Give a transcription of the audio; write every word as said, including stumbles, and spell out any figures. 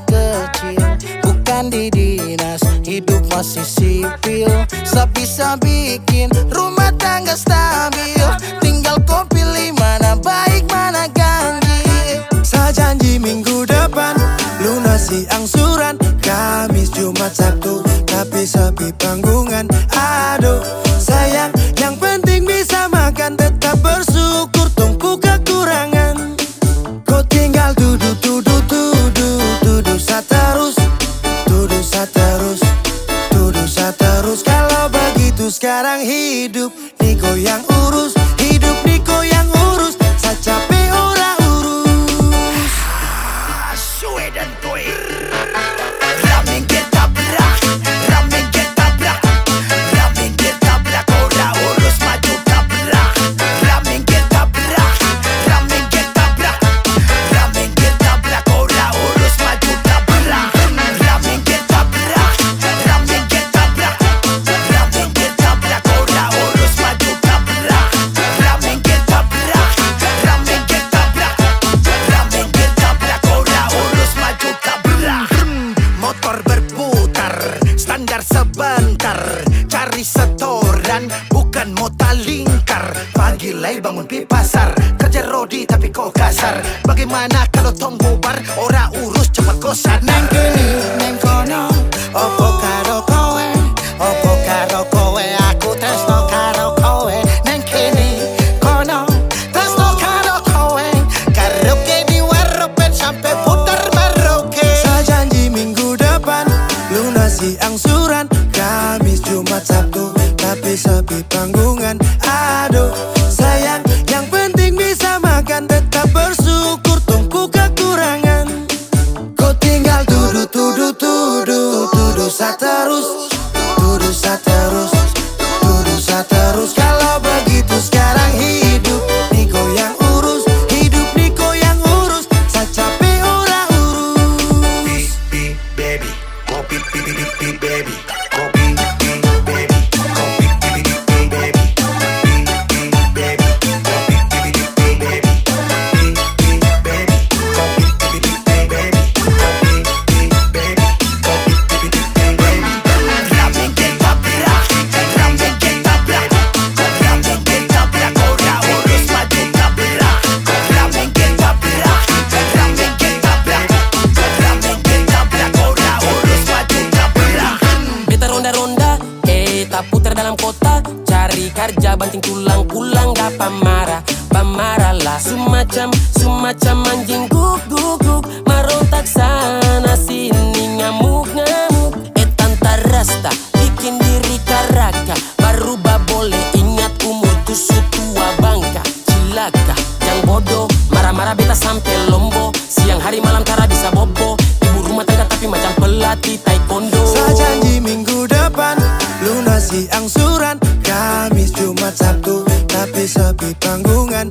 kecil, bukan di dinas, hidup masih sipil. Sa bisa bikin rumah tangga stabil, tinggal ko pilih mana baik mana ganjil. Sa janji minggu depan lunasi angsuran, Kamis, Jumat, Sabtu, tapi sepi panggungan. Aduh, sayang, yang penting bisa makan, tetap bersyukur tong pu kekurangan. Ko tinggal tuduh, tuduh, tuduh, tuduh sa terus, tuduh sa terus, tuduh sa terus. Kalau begitu sekarang hidup ni ko yang urus, hidup ni ko yang urus. Sa capek ora urus. Sue dan Toy. Ramen ketabrak, ramen ketabrak, ramen ketabrak, ora urus maju tabrak. Ramen ketabrak, ramen ketabrak, ramen ketabrak, ora urus maju tabrak. Ramen ketabrak, ramen ketabrak, ramen ketabrak, ora urus maju tabrak. Ramen ketabrak, ramen ketabrak, ramen ketabrak, ora urus maju tabrak. Motor berputar, standar sebentar, cari setoran, bukan mota lingkar. Pagi lai bangun pi pasar, kerja rodi tapi ko kasar. Bagaimana kalau tong bubar, ora urus cepat ko sadar. Neng kini, neng kono, opo karo kowe, opo karo kowe, aku tresno karo kowe. Neng kini, kono, tresno karo kowe, karaoke di Waropen sampe putar Merauke. Sa janji minggu depan lunasi angsuran, Kamis, Jumat, Sabtu, tapi sepi panggungan. Aduh, sayang, yang penting bisa makan, tetap bersyukur tong pu kekurangan. Ko tinggal tuduh, tuduh, tuduh, tuduh sa terus, tuduh sa terus, tuduh sa terus. Kalau begitu sekarang hidup ni ko yang urus, hidup ni ko yang urus. Sa capek ora urus. Pi, pi, baby, kopi, pi, pi, pi, pi, baby. Beta ronda-ronda, eh, ta putar dalam kota, cari karja banting tulang, pulang dapa mara, pamara lah. Sumacam, sumacam anjing guk, guk, guk, marontak sana sini, ngamuk, ngamuk. Eh, tanta rasta, bikin diri karaka, baru babole, ingat umur tu su tua bangka. Cilaka, jang bodoh, marah-marah beta sampe lombo. Siang hari malam tara bisa bobo, ibu rumah tangga tapi macam pelatih taekwondo. Sa janji minggu depan lunasi angsuran, Kamis, Jumat, Sabtu, tapi sepi panggungan.